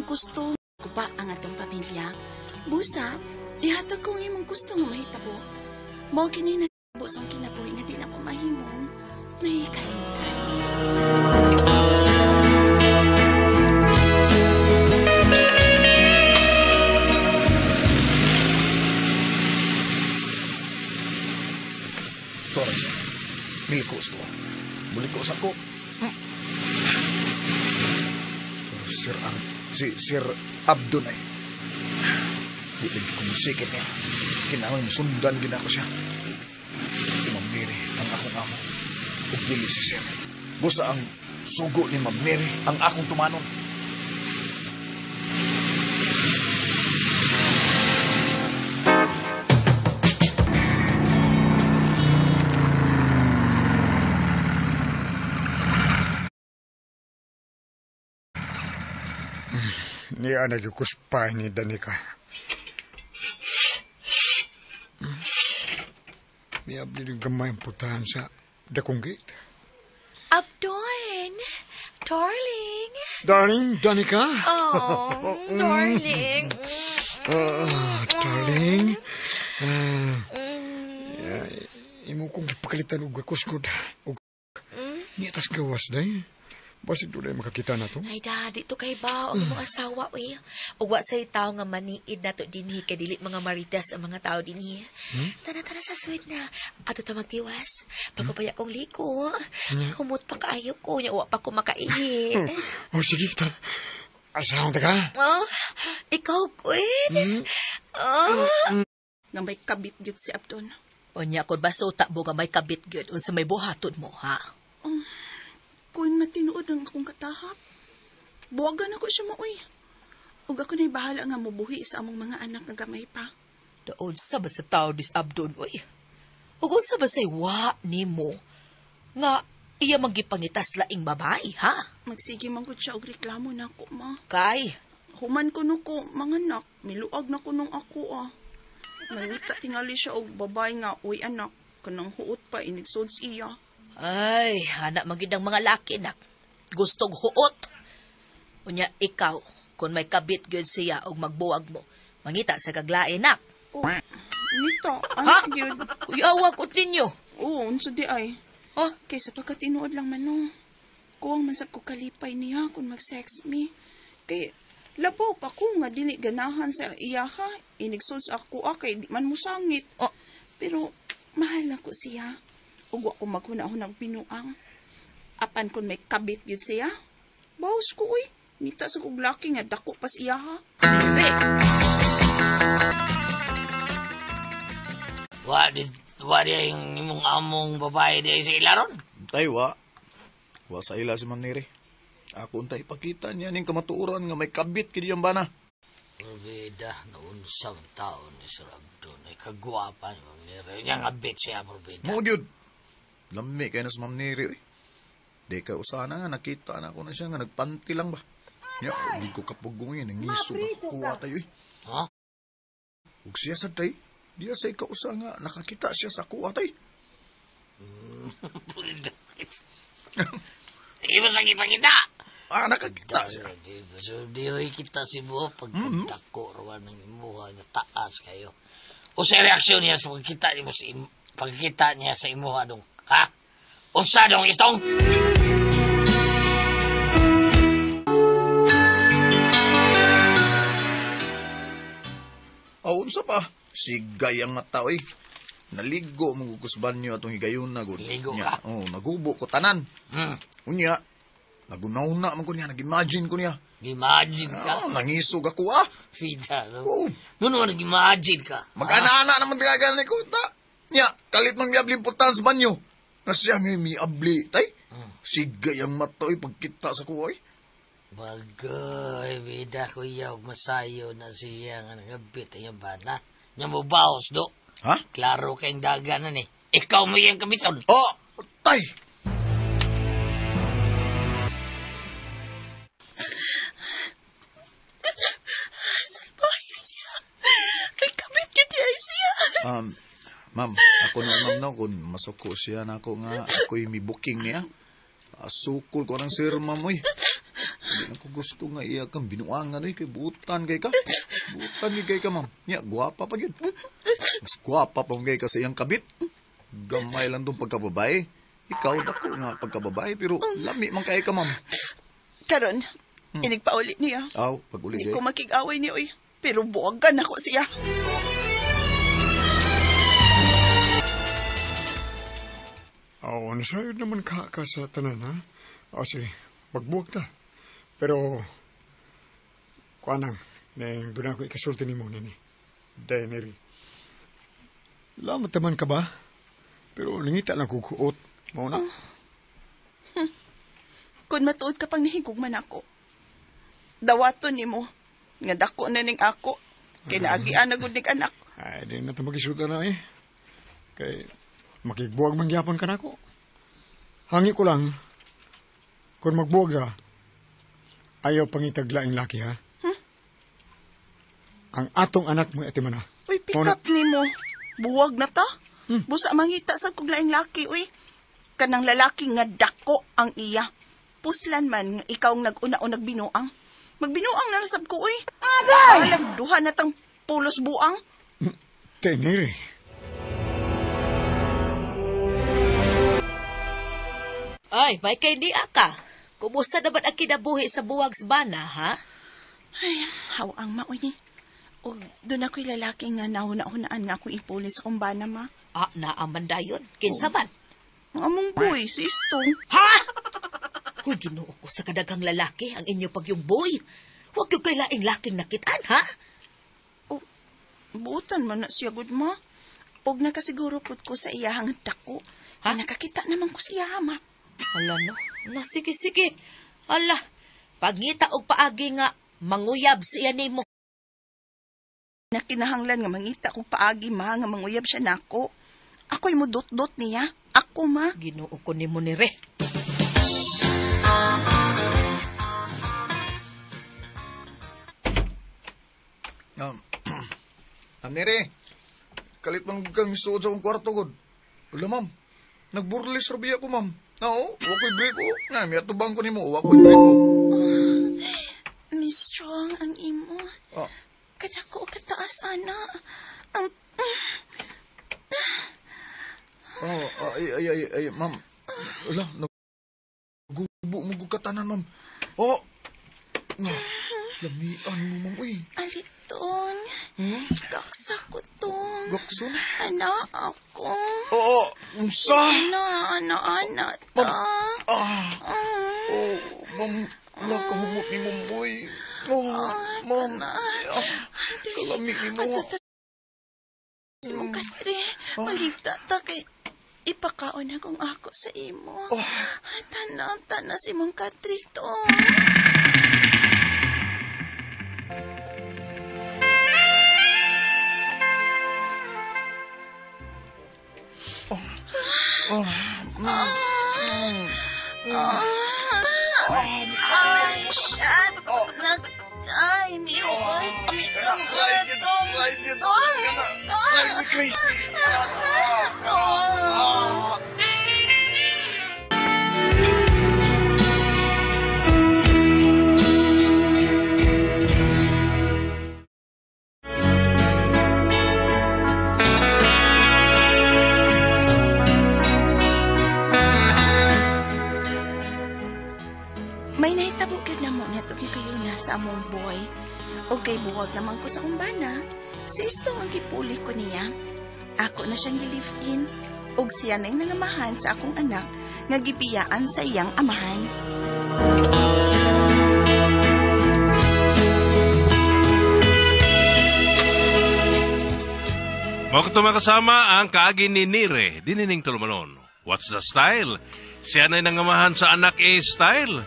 imong gusto, kupa ang atong pamilya. Busa, ihatag ko ang imong gusto nga mahitabo. Mao kini na sa kinabuhi nga di na ko mahimong mahikalimtan. Torres, milikos to. Mulikos ako. Pero si Sir Abdon ay. Di lagi ko musikit niya. Kinahanglan sundan gina ko siya. Si Ma'am Mary ang akong amo. Ug dili si Sir. Busa ang sugo ni Ma'am Mary ang akong tumanon. Niya nagkuspay ni Danica. Miabli ng gamay ang putahan sa dakong gate. Abdon! Darling! Darling, Danica! Oh, darling! Darling! Imo kong gipakalitan og kusgod. Og niya tas gawas day. Basig doon ay makakita na to. Ay, daddy, to kay ba? Ang imong asawa, uy. Uwa sa'y tao nga maniid na to dinhi, kay dili mga marites ang mga tao dinhi. Tana-tana sa suite na. Ato ta magtiwas. Pagkapaya kong liko. Humot pa kaayo ko. Nya, uwa pa ko makaihi. Oh, sige, tara. Asahon ta ka? Oh, ikaw, Queen. Oh. Nga may kabit gyud si Abdon. Unya, kung basuta mo nga may kabit gyud, unsa may buhaton mo, ha? Kung matinuod ang akong katahap, buwagan ako siya maoy. Ug ako na'y bahala nga mubuhi sa among mga anak nga gamay pa. Daon sa ba sa tao dis Abdon, oy? Ug unsa ba say wa nimo nga iya magipangitas laing babae, ha? Magsige man gud siya og reklamo nako, ma. Kay, Human ko no ko, mga anak, miluag na ko nung ako, ah. Nangita tingali siya og babae nga, uy anak, kanang huot pa inigsod iya. Ay, anak magid ang mga laki, nak. Gustog huot. Unya, ikaw, kung may kabit gyud siya og magbuwag mo, mangita sa kaglain, nak. Oh, nita, anak gyud. Kuyawa ko ninyo. Oo, unsa di ay. Ha? Kaysa pagkatinuod lang man, no. Kuwang man sab ko kalipay niya kung mag-sex me. Kay, labaw pa ko nga dili ganahan sa iya, ha. Inigsod sa ako, ah, kay di man musangit. Oh. Pero, mahal na ko siya. Ug wa ko maghuna-hunang binuang. Apan kung may kabit yun siya, bawas ko, uy. Nita sa kong laki nga dako pas iya, ha. Dire. Wa di yung imong among babae di sa ilaron? Tay, wa. Wa sa ila si Ma'am Neri. Ako untay ipakita niya ning kamatuoran nga may kabit kini ang bana. Probida, naunsang taon ni Sir Abdon. Ay kagwapa ni Ma'am Neri. Nya nga bit siya, Probida. Mo gyud. Lami kay na si Ma'am Neri, oy. Di ka usana nga nakita na ko na siya nga nagpanti lang ba. Nya, di ko kapugungin nangisog ako kuha tayo, eh. Ha? Ug siya sa tay, diya sa ikausa nga nakakita siya sa kuha tay. Iba sa ipakita. Ah, nakakita siya. So, diri kita si Buho pagkadako rawan ng imuha nga taas kayo. O sa reaksyon niya sa pagkita niya sa pagkita niya sa imuha dong. Ha? Unsa dong istong? Oh, unsa pa? Sigay ang mata, oy. Naligo mo gugos banyo atong higayon na gud. Ligo Nya, ka? Oh, nagubo ko tanan. Unya, nagunaw na man ko niya, nag-imagine ko niya. Imagine ka. Ah, nangisog ako, ah. Fida, no? Oh. No, no, nag-imagine ka. Mag-ana-ana naman gagal ni Kuta. Nya, kalit man miabli putahan sa banyo. Na siya may miabli, tay. Sigay ang mata, oy, pagkita sa kuha, oy. Bagay, bida ko iya, huwag masayo na siya nga nagabit ang bana. Nya mo baos, do. Ha? Klaro kayong daganan eh. Ikaw mo iyang kabiton. Oh, tay! Salbahe siya. May kabit yun niya siya. Ma'am, ako na ma'am no, kung masuko siya na ako nga, ako'y may booking niya. Sukol ko ng sir, ma'am, oy. Di Di na ko gusto nga iya kang binuangan oy kay buutan kay ka. Buutan gyud kay ka, ma'am. Nya gwapa pa gyud. Mas gwapa pa kay ka sa iyang kabit. Gamay lang tong pagkababae. Ikaw dako nga pagkababae pero lami man kay ka, ma'am. Karon, inigpauli niya. Aw, pag-uli Di di. ko makig-away niya oy. Pero buwagan ako siya. Oo, nasayod naman ka sa tanan, ha? O, sige, magbuwag ta. Pero, kuanang, nang doon ako ikasulti ni mo, nini. Dayaneri. Lamat naman ka ba? Pero nangita lang kong kuot. Mao na. Kung matuod ka pang nahigugman ako, dawaton nimo nga dako na ning ako. Kay naagian na gud ning anak. Ay, di na ito magisuta na eh. Kay, makigbuwag man gyapon ka nako. Hangi ko lang, kung magbuwag ka, ayaw pangitaglaing laki, ha? Ang atong anak mo, ati man, ha? Uy, pick up nimo. Buwag na ta. Busa mangita sa kog laing laki, uy. Kanang lalaki nga dako ang iya. Puslan man nga ikaw ang nag-una o nagbinuang. Magbinuang na nasab ko, uy. Agay! Alag, duha na tang pulos buang. Tenere. Ay, may kay ni ka. Kumusta naman ang kinabuhi sa buwag sa bana, ha? Ay, hawang maoy ni. O, doon ako'y lalaki nga nauna-unaan nga akong ipuli sa kumbana, ma. Ah, naaman dayon. Kinsa man? Ang among boy, si Istong. Ha? Huy, Ginoo ko sa kadaghang lalaki ang inyo pagyungboy. Huwag yung kay laing laking nakitaan, ha? O, buutan man na siya, good ma. Og nakasiguro pud ko sa iyahang dako. Ha? Nakakita naman ko sa iya, ma. Hala no. Na, sige, sige. Hala, pagngita og paagi nga manguyab siya nimo. Nakinahanglan nga mangita kog paagi, ma, nga manguyab siya nako. Ako'y mudot-dot niya. Ako, ma. Ginoo ko nimo ni Re. Nere, kalit man kang misuod sa akong kwarto, god. Wala, ma'am. Nagburlis rabi ako, ma'am. Nao, wa ko'y break, oh. Na, may atubang ko nimo, wa ko'y break, oh. Miss Strong, ang imo. Ah. Kadako kataas, ana. Ang... Oh, ay, ma'am. Wala, nagubo mo katanan, ma'am. Oh, na, lamian mo, ma'am, uy. Aliton. Gaksa ko tong. Gakson? Ana ako. Oo, unsa? Ana, ana, ana, ta. Ah, oh, ma'am, wala kahumot ni ma'am, boy. Oh, ma'am, ah, kalami ni mo. Mong katre, maligta ta kay ipakaon akong ako sa imo. Oh. Tana, tana si mong katre to. Ay, shit! Ay, mi oy. Mi Drive me crazy. May nahitabo gyud na mo neto kayo na sa among boy. O kay buwag naman ko sa kumbana, si Istong ang gipuli ko niya. Ako na siyang gi-live-in. Og siya na'y nangamahan sa akong anak nga gibiyaan sa iyang amahan. Mao kato makasama ang kaagi ni Nire, dinining tulumanon. What's the style? Siya na'y nangamahan sa anak e style.